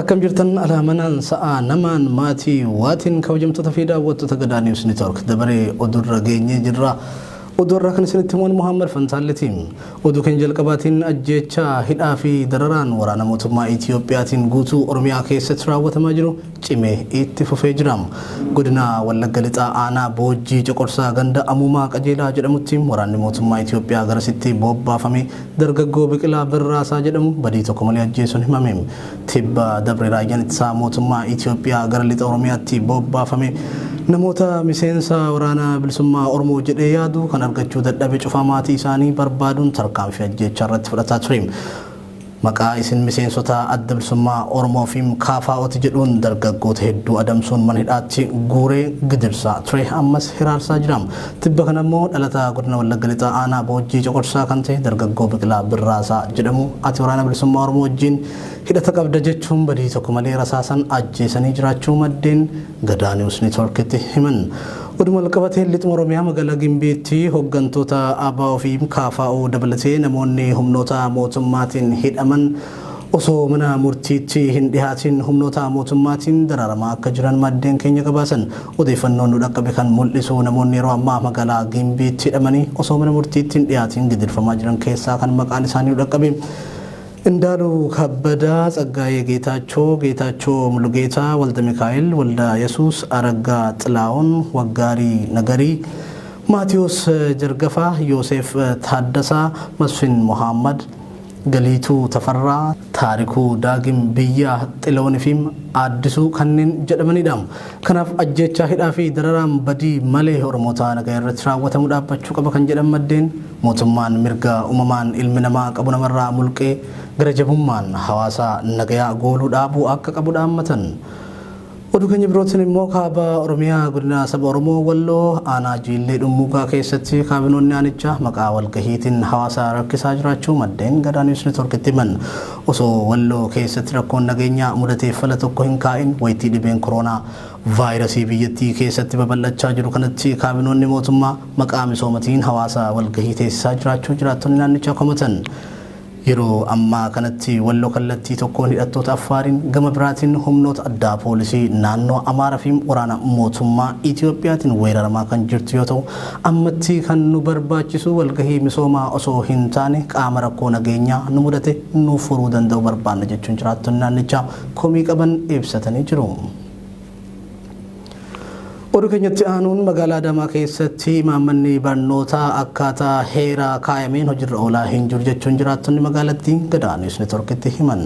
Akkam jirtan alaamanaan sa'aa namaan maatii waatiin kabajamtoota fi daawwattoota Gadaa News Network dabaree oduurra geenyee jirra. Oduu irraa kan isinitti himuun Muhammad Fantaalleeti. Oduu keenya jalqabaatiin ajjeechaa hidhaa fi dararaan waraana mootummaa Itiyoophiyaatiin guutuu Oromiyaa keessatti raawwatamaa jiru cimee itti fufee jira. Godina Wallagga Lixaa Aanaa Boojjii Coqorsaa ganda Amuumaa Qajeelaa jedhamutti waraanni mootummaa Itiyoophiyaa garasitti bobbaafame dargaggoo Biqilaa Birraasaa jedhamu badii tokko malee ajjeesuun himame. Tibba dabre raayyaan ittisaa mootummaa Itiyoophiyaa gara lixa Oromiyaatti bobbaafame namoota miseensa waraana bilisummaa Oromoo jedhee yaadu kan argachuu dadhabe cufaa maatii isaanii barbaaduun tarkaanfii ajjeechaa irratti fudhataa ture. Maqaa isin miseensota Adda Bilisummaa Oromoo fi KFOti jedhuun dargaggoota hedduu adamsuun mana hidhaatti guuree gidirsaa ture ammas hiraarsaa jira. Tibba kana immoo dhalataa godina Wallagga Lixaa aanaa Boojjii Coqorsaa kan ta'e dargaggoo Biqilaa Birraasaa jedhamu ati waraana bilisummaa Oromoo wajjin hidhata qabda jechuun badii tokko malee rasaasan ajjeesanii jiraachuu maddeen Gadaa News Networkitti himan. Oduma walqabateen lixuma Oromiyaa magaalaa Gimbiitti hoggantoota ABO fi KFO dabalatee namoonni humnoota mootummaatiin hidhaman osoo mana murtiitti hin dhihaatiin humnoota mootummaatiin dararamaa akka jiran maddeen keenya gabaasan. Odeeffannoon nu dhaqqabe kan mul'isu namoonni yeroo ammaa magaalaa Gimbiitti hidhamanii osoo mana murtiitti hin dhihaatiin gidirfamaa jiran keessaa kan maqaan isaanii nu dhaqqabe Indaaluu Kabbadaa, Tsaggaayee Geetaachoo, Geetaachoo Mulugeetaa, Walda Mikaa'el, Walda Yesuus, Araggaa Xilaahun, Waggaarii Nagarii, Maatiyoos Jargafaa, Yooseef Taaddasaa, Masfin Mohaammad, Galiituu Tafarraa, Taarikuu Daagim Biyyaa Xilahuun fi Aaddisuu kanneen jedhamanidha. Kanaaf ajjeechaa hidhaa fi dararaan badii malee Oromoota nagaa irratti raawwatamu dhaabbachuu qaba kan jedhan maddeen mootummaan mirga uumamaan ilmi namaa qabu namarraa mulqee gara jabummaan hawaasa nagayaa gooluu dhaabuu akka qabu dhaammatan. Oduu keenya birootiin immoo kaaba Oromiyaa godina saba Oromoo Walloo aanaa Jiillee Dhummuugaa keessatti kaabinoonni aanichaa maqaa walgahiitiin hawaasa rakkisaa jiraachuu maddeen Gadaa News Networkitti himan. Osoo Walloo keessatti rakkoon nageenyaa mudateef fala tokko hin kaa'in waytii dhibeen koroonaa vaayirasii biyyattii keessatti babal'achaa jiru kanatti kaabinoonni mootummaa maqaa misoomatiin hawaasa walgahii teessisaa jiraachuu jiraattonni naannichaa komatan. Yeroo ammaa kanatti Wallo kallattii tokkoon hidhattoota Affaariin, gama biraatiin humnoota addaa poolisii naannoo Amaara fi waraana mootummaa Itiyoophiyaatiin weeraramaa kan jirtu yoo ta'u, ammatti kan nu barbaachisu walgahii misoomaa osoo hin taane qaama rakkoo nageenyaa nu mudate nuuf furuu danda'u barbaanna jechuun jiraattonni naannichaa komii qaban ibsatanii jiru. Oduu keenyatti aanuun magaalaa Adaamaa keessatti imaammanni barnootaa akkaataa heera kaayameen hojiirra oolaa hin jiru jechuun jiraattonni magaalattii Gadaa News Networkitti himan.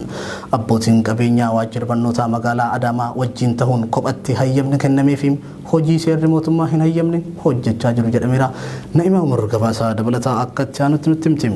Abbootiin qabeenyaa waajjira barnootaa magaalaa Adaamaa wajjin tahuun kophatti hayyamni kennameefi hojii seerri mootummaa hin hayyamne hojjechaa jiru jedhameera. Na'imaa Umar gabaasa dabalataa akka itti aanutti nutti himti.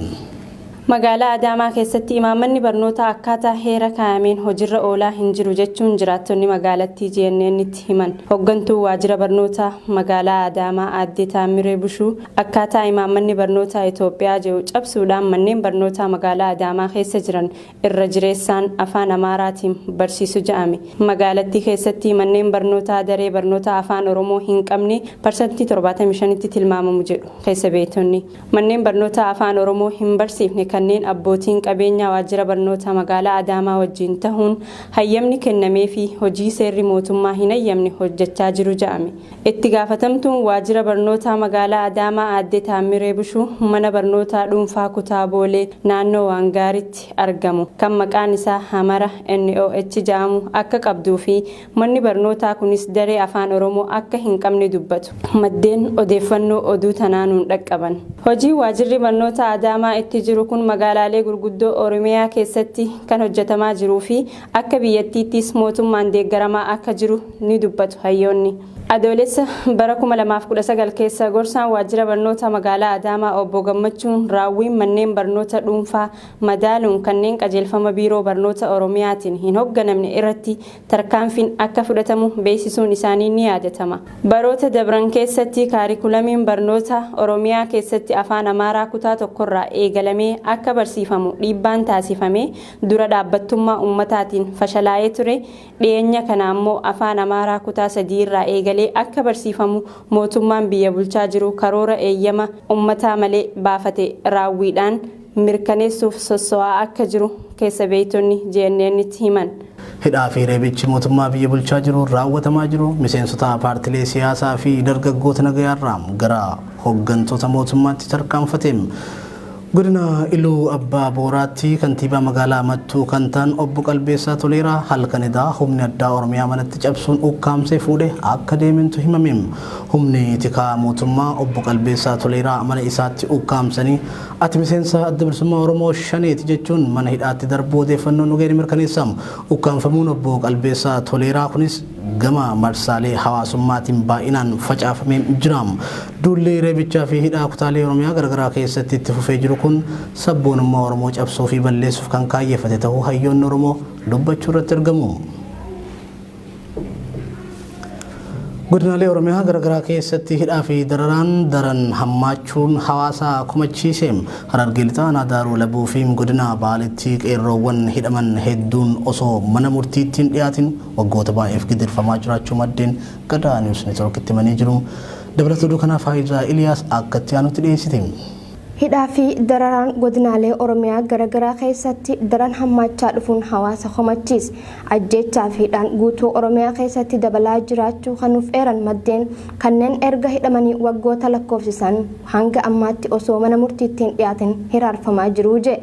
Magaalaa Adaamaa keessatti imaammanni barnootaa akkaataa heera kaayameen hojirra oolaa hin jiru jechuun jiraattonni magaalattii GNN'tti himan. Hoggantuun Waajjira Barnootaa Magaalaa Adaamaa Aadde Taammiree Bushuu akkaataa imaammanni barnootaa Itoophiyaa jedhu cabsuudhaan manneen barnootaa magaalaa Adaamaa keessa jiran irra jireessaan Afaan Amaaraatiin barsiisu jedhame. Magaalattii keessatti manneen barnootaa daree barnootaa Afaan Oromoo hin qabne parsantii 75tti tilmaamamu jedhu keessa beektonni. Manneen barnootaa Afaan Oromoo hin barsiifne kanneen abbootiin qabeenyaa Waajjira Barnootaa Magaalaa Adaamaa wajjiin tahuun hayyamni kennameefii hojii seerri mootummaa hin hayyamne hojjachaa jiru ja'ame. Itti gaafatamtuun Waajjira Barnootaa Magaalaa Adaamaa Aadde Taammiree Bushuu mana barnootaa dhuunfaa kutaa Boolee naannoo Waangaaritti argamu kan maqaan isaa Hamara NOH ja'amu akka qabduu fi Manni barnootaa kunis daree Afaan Oromoo akka hin qabne dubbatu maddeen odeeffannoo oduu tanaa nuun dhaqqaban. Hojiin Waajirri Barnoota Adaamaa itti jiru kun magaalaalee gurguddoo Oromiyaa keessatti kan hojjetamaa jiruu fi akka biyyattiittis mootummaan deeggaramaa akka jiru ni dubbatu hayyoonni. Adoolessa bara 2019 keessa gorsaan Waajjira Barnoota Magaalaa Adaamaa Obbo Gammachuun raawwiin manneen barnoota dhuunfaa madaaluun kanneen qajeelfama Biiroo Barnoota Oromiyaatiin hin hogganamne irratti tarkaanfiin akka fudhatamu beeksisuun isaanii ni yaadatama. Baroota dabran keessatti kaarikulamiin barnoota Oromiyaa keessatti Afaan Amaaraa kutaa tokkorraa eegalamee akka barsiifamu dhiibbaan taasifame dura dhaabbattummaa ummataatiin fashalaa'ee ture. Dhiyeenya kana ammoo Afaan Amaaraa kutaa sadiirraa eegalee akka barsiifamu mootummaan biyya bulchaa jiru karoora eeyyama ummataa malee baafate raawwiidhaan mirkaneessuuf sosso'aa akka jiru keessa beektonni GNN'tti himan. Hidhaa fi reebichi mootummaa biyya bulchaa jiru raawwatamaa jiru miseensota paartilee siyaasaa fi dargaggoota nagayaarraa gara hoggantoota mootummaatti tarkaanfate. Godina Iluu Abbaa Booraatti kantiibaa magaalaa Mattuu kan ta'an Obbo Qalbeessaa Toleeraa halkan edaa humni addaa Oromiyaa manatti cabsuun ukkaamsee fuudhe akka deementu himame. Humni tikaa mootummaa Obbo Qalbeessaa Toleeraa mana isaatti ukkaamsanii ati miseensa Adda Bilisummaa Oromoo Shaneeti jechuun mana hidhaatti darbuu odeeffannoon nu ga'e ni mirkaneessa. Ukkaamfamuun Obbo Qalbeessaa Toleeraa kunis gama marsaalee hawaasummaatiin baay'inaan facaafamee jira. Duulli reebichaa fi hidhaa kutaalee Oromiyaa garagaraa keessatti itti fufee jiru kun sabboonummaa Oromoo cabsuu fi balleessuuf kan kaayyeffate tahuu hayyoonni Oromoo dubbachuu irratti argamu. Godinaalee Oromiyaa garagaraa keessatti hidhaa fi dararaan daran hammaachuun hawaasa komachiise. Harargee Lixaa Aanaa Daaroo Labuu fi Godina Baaletti qeerroowwan hidhaman hedduun osoo mana murtiitti hin dhiyaatin waggoota baay'eef gidirfamaa jiraachuu maddeen Gadaa News Network'tti himanii jiru. Dabalata oduu kanaa Faayizaa Iliyaas akka itti aanutti dhiyeessiti. Hidhaa fi dararaan godinaalee Oromiyaa garagaraa keessatti daran hammaachaa dhufuun hawaasa komachiise. Ajjeechaa fi hidhaan guutuu Oromiyaa keessatti dabalaa jiraachuu kan nuuf eeran maddeen kanneen erga hidhamanii waggoota lakkoofsisan hanga ammaatti osoo mana murtiitti hin dhiyaatin hiraarfamaa jiru je.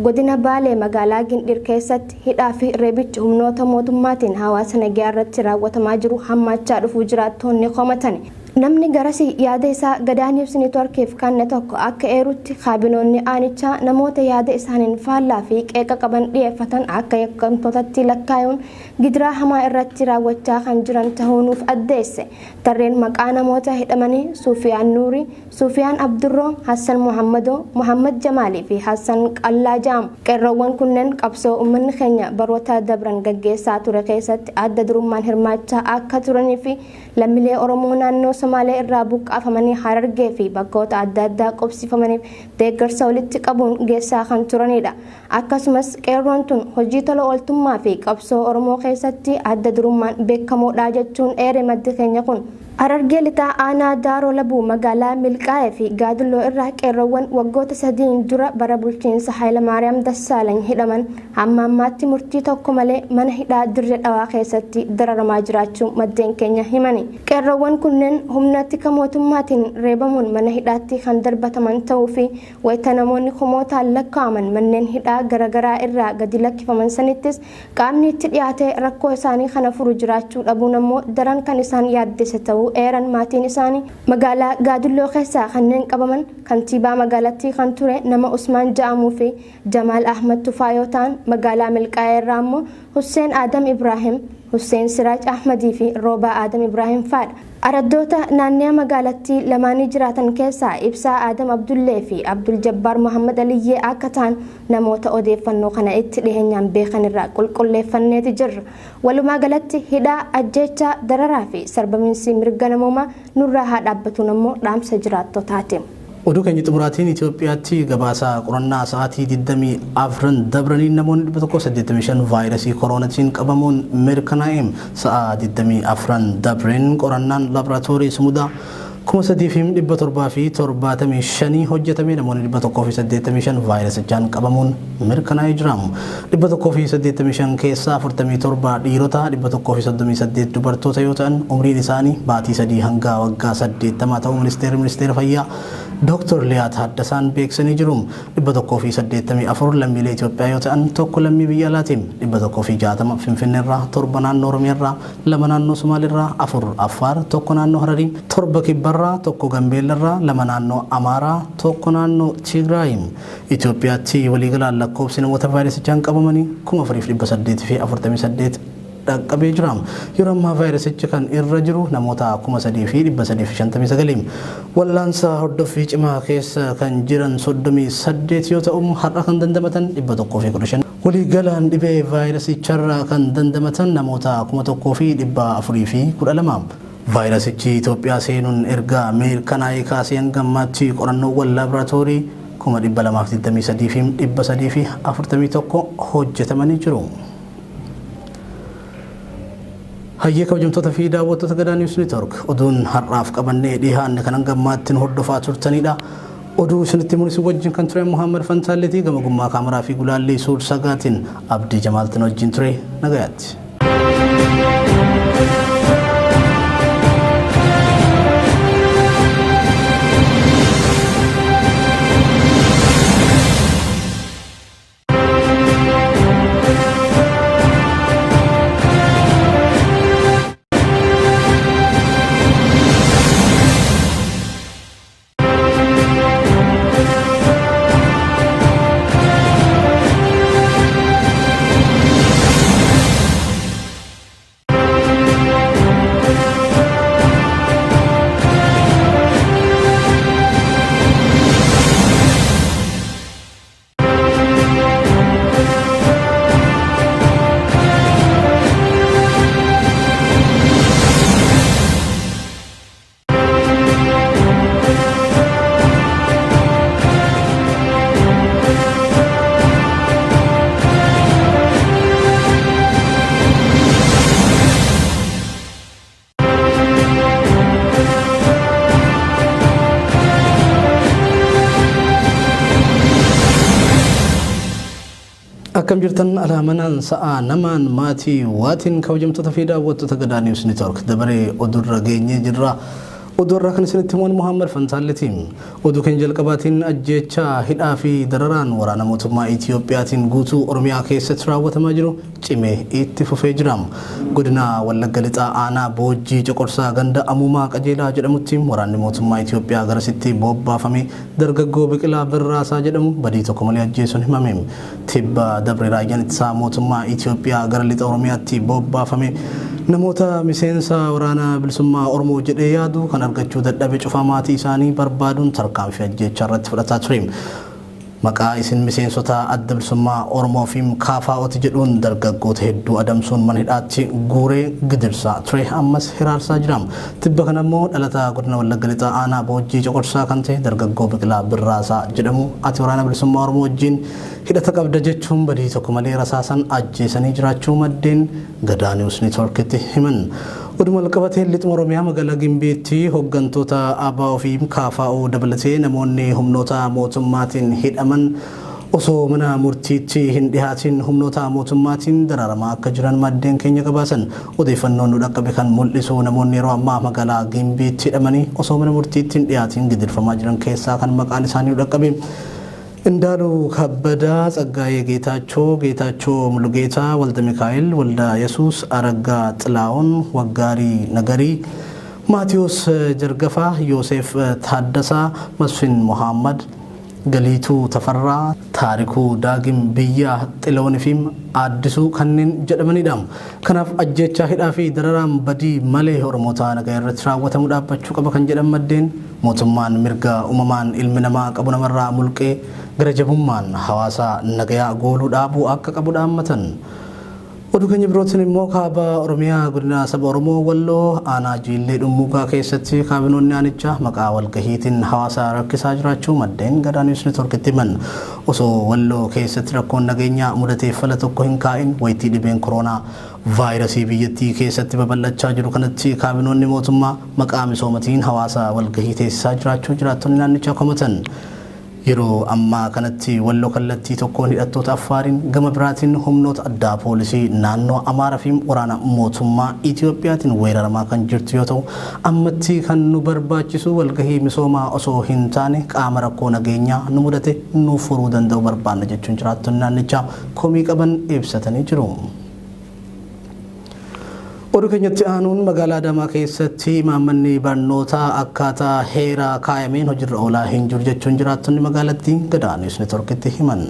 Godina Baalee magaalaa Gindhiir keessatti hidhaa fi reebichi humnoota mootummaatiin hawaasa nagayaa irratti raawwatamaa jiru hammaachaa dhufuu jiraattoonni komatani. Namni garasii yaada isaa Gadaa News Network'f kanne tokko akka eerutti kaabinoonni aanichaa namoota yaada isaaniin faallaa fi qeeqa qaban dhiyeeffatan akka yakkamtootatti lakkaayuun gidiraa hamaa irratti raawwachaa kan jiran tahuu nuuf addeesse. Tarreen maqaa namoota hidhamanii Suufiyaan Nuurii, Suufiyaan Abdurroo, Hassan Muhammadoo, Muhammad Jamaalii fi Hassan Qallaa ja'amu. Qeerroowwan kunneen qabsoo ummanni keenya baroota dabran gaggeessaa ture keessatti adda durummaan hirmaachaa akka turanii fi Lammilee Oromoo naannoo Somaalee irraa buqqaafamanii Harargee fi bakkoota adda addaa qubsiifamaniif deeggarsa walitti qabuun geessaa kan turaniidha. Akkasumas qeerroon tun hojii tola ooltummaa fi qabsoo Oromoo keessatti adda durummaan beekamoodha jechuun eere maddi keenya kun. Harargee Lixaa Aanaa Daaroo Labuu magaalaa Milqaa'ee fi Gaadulloo irraa qeerroowwan waggoota sadiin dura bara bulchiinsa Hayilamaariyaam Dassaalany hidhaman Hamma ammaatti murtii tokko malee mana hidhaa Dirre Dhawaa keessatti dararamaa jiraachuu maddeen keenya himani. Qeerroowwan kunneen humna tika mootummaatiin reebamuun mana hidhaatti kan darbataman ta'uu fi wayita namoonni kumootaan lakkaa'aman manneen hidhaa garagaraa irraa gadi lakkifaman sanittis qaamni itti dhiyaatee rakkoo isaanii kana furu jiraachuu dhabuun ammoo daran kan isaan yaaddesse ta'uu eeran maatiin isaanii. Magaalaa Gaadulloo keessaa kanneen qabaman kantiibaa magaalattii kan ture nama Usmaan ja'amuu fi Jamaal Ahmad Tufaa yoo ta'an, magaalaa Milqaa'ee irraa ammoo Husseen Aadam Ibraahim, Husseen Siraaj Ahmadii fi Roobaa Aadam Ibraahim faadha. Araddoota naanneya magaalattii lamaanii jiraatan keessaa Ibsaa Aadam Abdullee fi Abdul Jabbaar Mohammad Aliyyee akka ta'an namoota odeeffannoo kana itti dhiheenyaan beekan irraa qulqulleeffanneeti jirra. Walumaa galatti hidhaa, ajjeechaa, dararaa fi sarbamiinsi mirga namoomaa nurraa haa dhaabbatuun ammoo dhaamsa jiraattotaati. Oduu keenya xumuraatiin Itoophiyaatti gabaasa qorannaa sa'aatii 24 dabraniin namoonni 185 vaayirasii koroonatiin qabamuun mirkanaa'e. Sa'a 24 dabreen qorannaan laaboraatoorii sumudaa 3775 hojjetame namoonni 185 vaayirasichaan qabamuun mirkanaa'ee jira. 185 keessaa 47 dhiirota, 138 dubartoota yoo ta'an umriin isaanii baatii 3 hanga waggaa 80 ta'uu Ministeerri Ministeera Fayyaa Dooktar Liyaa Taaddasaan beeksisanii jiru. 184 lammiilee Itoophiyaa yoo ta'an 1 lammii biyya alaati. 160 Finfinneerraa, 7 naannoo Oromiyaarraa, 2 naannoo Somaaleerraa, 4 Affaar, 1 naannoo Hararii, 7 Kibbarraa, 1 Gambeellarraa, 2 naannoo Amaaraa, 1 naannoo Tigraay. Itoophiyaatti waliigalaan lakkoofsi namoota vaayirasichaan qabamanii 4848 dhaqqabee jira. Yeroo ammaa vaayirasichi kan irra jiru namoota 3359. Wallaansa hordoffii cimaa keessa kan jiran 38 yoo ta'u har'a kan dandamatan 115. Waliigalaan dhibee vaayirasicharraa kan dandamatan namoota 1412. Vaayirasichi Itoophiyaa seenuun erga mirkanaa'ee kaasee hanga ammaatti qorannoowwan laaboraatoorii 223,341 hojjetamanii jiru. Hayyee kabajamtoota fi daawwattoota Gadaa News Network oduun har'aaf qabannee dhihaanne kan hanga ammaatti nu hordofaa turtanidha. Oduu isinitti himuun isin wajjin kan ture Muhammad Fantaalleeti gama gummaa kaameraa fi gulaallii suur sagaatiin Abdii Jamaaltin wajjin ture nagayaatti. Akkam jirtan alaamanaan sa'aa namaan maatii waatiin kabajamtoota fi daawwattoota Gadaa News Network dabaree oduurra geenyee jirra. Oduu irraa kan isinitti himuun Muhammad Fantaalletiin. Oduu keenya jalqabaatiin ajjeechaa hidhaa fi dararaan waraana mootummaa Itiyoophiyaatiin guutuu Oromiyaa keessatti raawwatamaa jiru cimee itti fufee jira. Godina Wallagga Lixaa aanaa Boojjii Coqorsaa ganda Amuumaa Qajeelaa jedhamutti waraanni mootummaa Itiyoophiyaa garasitti bobbaafame dargaggoo Biqilaa Birraasaa jedhamu badii tokko malee ajjeesuun himame. Tibba dabre raayyaan ittisaa mootummaa Itiyoophiyaa gara lixa Oromiyaatti bobbaafame namoota miseensa waraana bilisummaa Oromoo jedhee yaadu kan argachuu dadhabe cufaa maatii isaanii barbaaduun tarkaanfii ajjeechaa irratti fudhataa ture. Maqaa isin miseensota adda bilisummaa Oromoo fi KFO'ti jedhuun dargaggoota hedduu adamsuun mana hidhaatti guuree gidirsaa ture ammas hiraarsaa jira. Tibba kana immoo dhalataa godina Wallagga Lixaa aanaa Boojjii Coqorsaa kan ta'e dargaggoo Biqilaa Birraasaa jedhamu ati waraana bilisummaa Oromoo wajjin hidhata qabda jechuun badii tokko malee rasaasan ajjeesanii jiraachuu maddeen Gadaa News Networkitti himan. Oduma walqabateen lixuma Oromiyaa magaalaa Gimbiitti hooggantoota ABO fi KFO dabalatee namoonni humnoota mootummaatiin hidhaman osoo mana murtiitti hin dhihaatin humnoota mootummaatiin dararamaa akka jiran maddeen keenya gabaasan. Odeeffannoon nu dhaqqabe kan mul'isu namoonni yeroo ammaa magaalaa Gimbiitti hidhamanii osoo mana murtiitti hin dhihaatin gidirfamaa jiran keessaa kan maqaan isaanii nu dhaqqabe Indaaluu Kabbadaa, Tsaggaayee Geetaachoo, Geetaachoo Mulugeetaa, Walda Mikaa'el, Walda Yesuus, Araggaa Xilaa'oon, Waggaarii Nagarii, Maatiyoos Jargafaa, Yooseef Taaddasaa, Masfin Mohammad, Galiituu Tafarraa, Taarikuu Daagim Biyyaa Xilawoon fi Aaddisuu kanneen jedhamanidha. Kanaaf ajjeechaa hidhaa fi dararaan badii malee Oromoota nagaa irratti raawwatamu dhaabbachuu qaba kan jedhan maddeen mootummaan mirga uumamaan ilmi namaa qabu namarraa mulqee gara jabummaan hawaasa nagayaa gooluu dhaabuu akka qabu dhaammatan. Oduu keenya birootiin immoo kaaba Oromiyaa godina saba Oromoo Walloo aanaa Jiillee Dhummuugaa keessatti kaabinoonni aanichaa maqaa walgahiitiin hawaasa rakkisaa jiraachuu maddeen Gadaa News Networkitti himan. Osoo Walloo keessatti rakkoon nageenyaa mudateef fala tokko hin kaa'in wayitii dhibeen koronaa vaayirasii biyyattii keessatti babal'achaa jiru kanatti kaabinoonni mootummaa maqaa misoomatiin hawaasa walgahii teessisaa jiraachuu jiraattonni naannichaa komatan. Yeroo ammaa kanatti Walloo kallattii tokkoon hidhattoota Affaariin gama biraatiin humnoota addaa poolisii naannoo Amaaraa fi waraana mootummaa Itiyoophiyaatiin weeraramaa kan jirtu yoo ta'u ammatti kan nu barbaachisu walgahii misoomaa osoo hin taane qaama rakkoo nageenyaa nu mudate nuuf furuu danda'u barbaanna jechuun jiraattonni naannichaa komii qaban ibsatanii jiru. Oduu keenyatti aanuun magaalaa Adaamaa keessatti imaammanni barnootaa akkaataa heera kaayameen hojiirra oolaa hin jiru jechuun jiraattonni magaalattii Gadaa News Networkitti himan.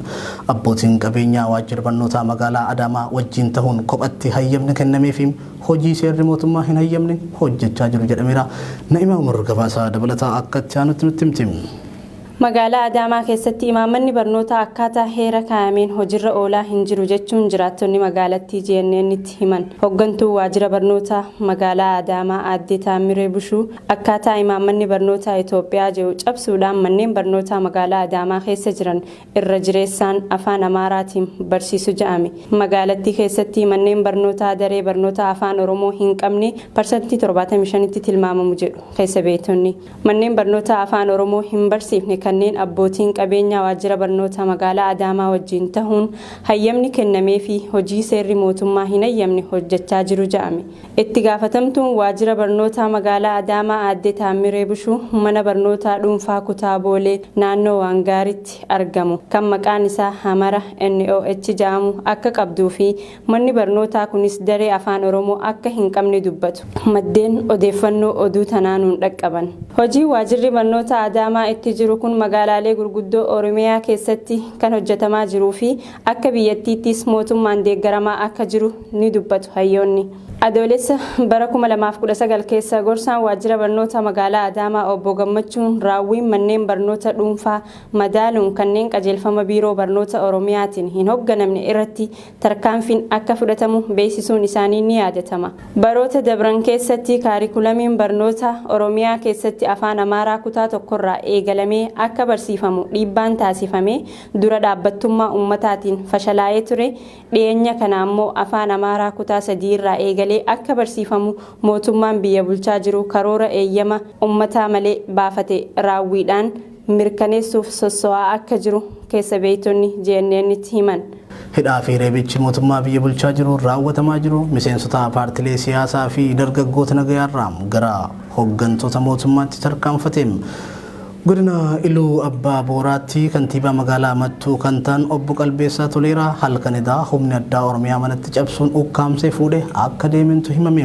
Abbootiin qabeenyaa waajjira barnootaa magaalaa Adaamaa wajjin ta'uun kophatti hayyamni kennameefi hojii seerri mootummaa hin hayyamne hojjechaa jiru jedhameera. Na'imaa Umar gabaasaa dabalataa akka itti aanutti nutti himti. Magaalaa Adaamaa keessatti imaammanni barnootaa akkaataa heera kaayameen hojiirra oolaa hin jiru jechuun jiraattonni magaalattii GNN'tti himan. Hooggantuu waajjira barnootaa magaalaa Adaamaa Aadde Taammiree Bushuu akkaataa imaammanni barnootaa Itoophiyaa jedhu cabsuudhaan manneen barnootaa magaalaa Adaamaa keessa jiran irra jireessaan afaan Amaaraatiin barsiisu jedhame. Magaalattii keessatti manneen barnootaa daree barnoota afaan Oromoo hin qabne parsantii 75tti tilmaamamu jedhu keessa beektonni. Manneen barnootaa afaan Oromoo hin barsiifne kanneen abbootiin qabeenyaa waajjira barnoota magaalaa Adaamaa wajjin ta'uun hayyamni kennamee fi hojii seerri mootummaa hin hayyamne hojjechaa jiru jedhame. Itti gaafatamtuun waajjira barnootaa magaalaa Adaamaa Aadde Taammiree Bushuu mana barnootaa dhuunfaa kutaa Boolee naannoo Waangaaritti argamu kan maqaan isaa Hamara NOH jedhamu akka qabduu fi manni barnootaa kunis daree afaan Oromoo akka hin qabne dubbatu. Maddeen odeeffannoo oduu tanaanuun dhaqqaban. Hojii waajjirri barnoota Adaamaa itti jiru kun magaalaalee gurguddoo Oromiyaa keessatti kan hojjetamaa jiruu fi akka biyyattiittis mootummaan deeggaramaa akka jiru ni dubbatu hayyoonni. Adoolessa bara 2019 keessa gorsaan waajjira barnoota magaalaa Adaamaa obbo Gammachuun raawwiin manneen barnoota dhuunfaa madaaluun kanneen qajeelfama biiroo barnoota Oromiyaatiin hin hoogganamne irratti tarkaanfiin akka fudhatamu beeksisuun isaanii ni yaadatama. Baroota dabran keessatti kaarikulamiin barnoota Oromiyaa keessatti afaan Amaaraa kutaa tokkorraa eegalamee akka barsiifamu dhiibbaan taasifamee dura dhaabbattummaa uummataatiin fashalaa'ee ture. Dhiyeenya kana ammoo afaan Amaaraa kutaa sadiirraa eegalee akka barsiifamu mootummaan biyya bulchaa jiru karoora eeyyama uummataa malee baafate raawwiidhaan mirkaneessuuf sosso'aa akka jiru keessa beektonni GNN'tti himan. Hidhaa fi reebichi mootummaa biyya bulchaa jiru raawwatamaa jiru miseensota paartilee siyaasaa fi dargaggoota nagayaarraa gara hooggantoota mootummaatti tarkaanfate. Godina Iluu Abbaa Booraatti kantiibaa magaalaa Mattuu kan ta'an obbo Qalbeessaa Toleeraa halkan edaa humni addaa Oromiyaa manatti cabsuun ukkaamsee fuudhe akka deementu himame.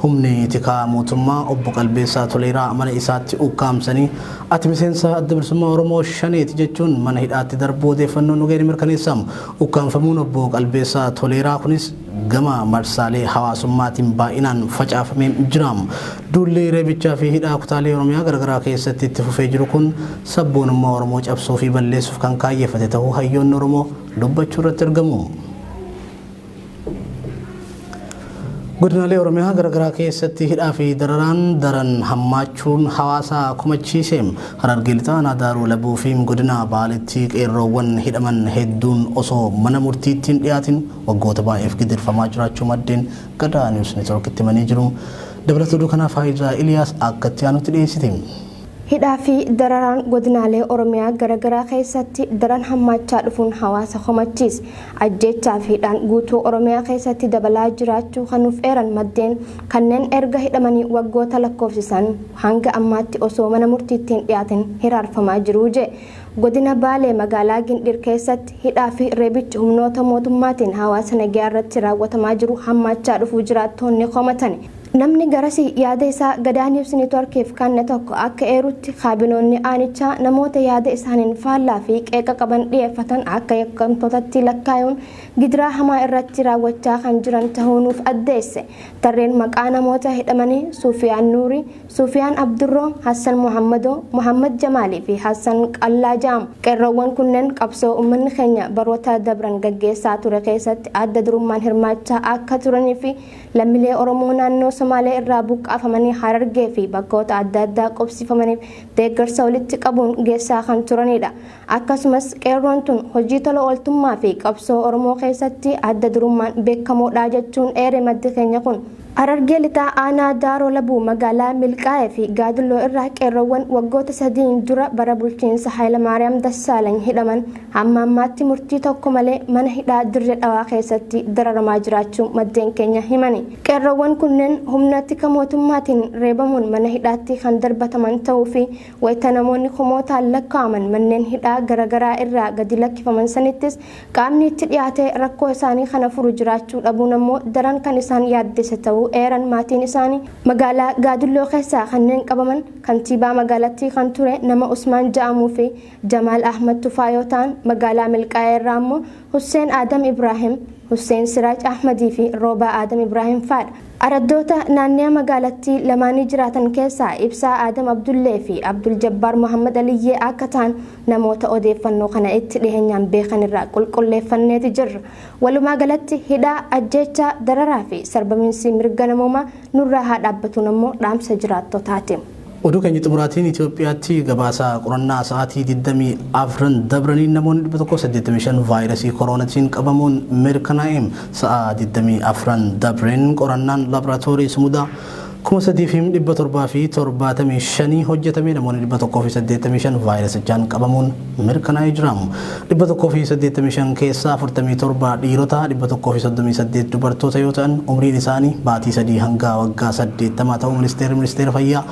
Humni tikaa mootummaa obbo Qalbeessaa Toleeraa mana isaatti ukkaamsanii ati miseensa Adda Bilisummaa Oromoo Shaneeti jechuun mana hidhaatti darbuu odeeffannoon nu ga'e ni mirkaneessa. Ukkaamfamuun obbo Qalbeessaa Toleeraa kunis gama marsaalee hawaasummaatiin baay'inaan facaafamee jira. Duulli reebichaa fi hidhaa kutaalee Oromiyaa garaagaraa keessatti itti fufee jiru kun sabboonummaa Oromoo cabsuu fi balleessuuf kan kaayyeffate ta'uu hayyoonni Oromoo dubbachuu irratti argamu. Godinaalee Oromiyaa garaagaraa keessatti hidhaa fi dararaan daran hammaachuun hawaasa komachiise. Harargee Lixaa Aanaa Daaroo Labuu fi godina Baaleetti qeerroowwan hidhaman hedduun osoo mana murtiitti hin dhiyaatin waggoota baay'eef gidirfamaa jiraachuu maddeen Gadaa News Networkitti himanii jiru. Dabalata oduu kanaa Faayizaa Iliyaas akka itti aanutti dhiyeessiti. Hidhaa fi dararaan godinaalee Oromiyaa garaagaraa keessatti daran hammaachaa dhufuun hawaasa komachiise. Ajjeechaa fi hidhaan guutuu Oromiyaa keessatti dabalaa jiraachuu kan nuuf eeran maddeen kanneen erga hidhamanii waggoota lakkoofsisan hanga ammaatti osoo mana murtiitti hin dhiyaatin hiraarfamaa jiru jee. Godina Baalee magaalaa Gindhir keessatti hidhaa fi reebichi humnoota mootummaatiin hawaasa nagayaa irratti raawwatamaa jiru hammaachaa dhufuu jiraattoonni komatan. Namni garasii yaada isaa Gadaa News Networkiif kanne tokko akka eerutti kaabinoonni aanichaa namoota yaada isaaniin faallaa fi qeeqa qaban dhiyeeffatan akka yakkamtootatti lakkaayuun gidiraa hamaa irratti raawwachaa kan jiran tahuu nuuf addeesse. Tarreen maqaa namoota hidhamanii Suufiyaan Nuurii, Suufiyaan Abdurroo, Hassan Muhammadoo, Muhammad Jamaalii fi Hassan Qallaa ja'amu. Qeerroowwan kunneen qabsoo uummanni keenya baroota dabran gaggeessaa ture keessatti adda durummaan hirmaachaa akka turanii fi lammiilee Oromoo naannoo Somaalee irraa buqqaafamanii Harargee fi bakkoota adda addaa qubsiifamaniif deeggarsa walitti qabuun geessaa kan turanidha. Akkasumas qeerroon tun hojii tola ooltummaa fi qabsoo Oromoo keessatti adda durummaan beekamoodha jechuun eere maddi keenya kun. Harargee Lixaa Aanaa Daaroo Labuu magaalaa Milqaa'ee fi Gaadulloo irraa qeerroowwan waggoota 3 dura bara bulchiinsa Hayilamaariyaam Dassaalany hidhaman hamma ammaatti murtii tokko malee mana hidhaa Dirree Dhawaa keessatti dararamaa jiraachuu maddeen keenya himani. Qeerroowwan kunneen humna tika mootummaatiin reebamuun mana hidhaatti kan darbataman ta'uu fi wayita namoonni kumootaan lakkaa'aman manneen hidhaa garaagaraa irraa gadi lakkifaman sanittis qaamni itti dhiyaatee rakkoo isaanii kana furu jiraachuu dhabuun ammoo daran kan isaan yaaddesse ta'uu eeran maatiin isaanii. Magaalaa Gaadulloo keessaa kanneen qabaman kantiibaa magaalattii kan ture nama Usmaan ja'amuu fi Jamaal Ahmad Tufaa yoo ta'an magaalaa Milqaa'ee irraa ammoo Husseen Adam Ibrahim, Husseen Siraaj Ahmadii fi Roobaa Adam Ibrahim fa'adha. Araddoota naannoo magaalattii lamaanii jiraatan keessaa Ibsaa Adam Abdullee fi Abdul Jabbaar Muhammad Aliyyee akka ta'an namoota odeeffannoo kana itti dhiheenyaan beekan irraa qulqulleeffanneeti jirra. Walumaa galatti hidhaa, ajjeechaa, dararaa fi sarbamiinsi mirga namoomaa nurraa haa dhaabbatuun ammoo dhaamsa jiraattotaati. Oduu keenya xumuraatiin Itoophiyaatti gabaasa qorannaa sa'aatii 24 dabraniin namoonni 185 vaayirasii koronaatiin qabamuun mirkanaa'e. Sa'a 24 dabreen qorannaan laaboraatoorii sumudaa 3775 hojjetame namoonni 185 vaayirasichaan qabamuun mirkanaa'ee jira. 185 keessaa 47 dhiirota, 138 dubartoota yoo ta'an umriin isaanii baatii 3 hanga waggaa 80 ta'uu ministeerri fayyaa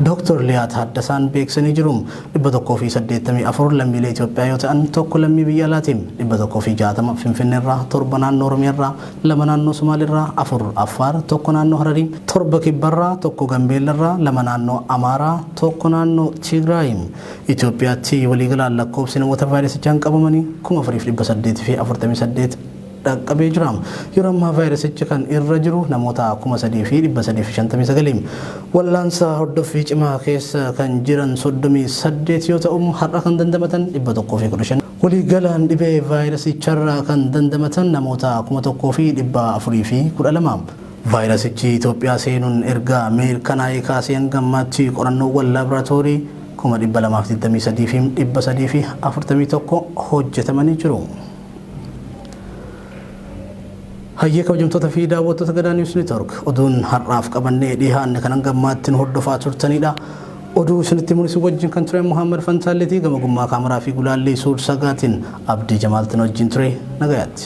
Dr. Liyaa Taaddasaan beeksisanii jiru. 184 lammiilee Itoophiyaa yoo ta'an tokko lammii biyya alaati. 160 Finfinneerraa, 7 naannoo Oromiyaarraa, 2 naannoo Somaaliirraa, 4 Affaar, 1 naannoo Hararii, 7 Kibbarraa, 1 Gambeellarraa, 2 naannoo Amaaraa, 1 naannoo Tigraay. Itoophiyaatti waliigalaan lakkoofsi namoota vaayirasichaan qabamanii 4848 dhaqqabee jira. Yeroo ammaa vaayirasichi kan irra jiru namoota 3359. Wallaansa hordoffii cimaa keessa kan jiran 38 yoo ta'u har'a kan dandamatan 115. Waliigalaan dhibee vaayirasicharraa kan dandamatan namoota 1412. Vaayirasichi Itoophiyaa seenuun erga mirkanaa'ee kaasee hanga ammaatti qorannoowwan laaboraatoorii 223,341 hojjetamanii jiru. Hayyee kabajamtoota fi daawwattoota Gadaa News Network oduun har'aaf qabannee dhiyaanne kan hanga ammaatti nu hordofaa turtanidha. Oduu isinitti mul'isu wajjin kan ture Muhammad Fantaalleetii gama gummaa kaameraa fi gulaallii suur sagaatiin Abdii Jamaaltiin wajjin ture nagayaatti.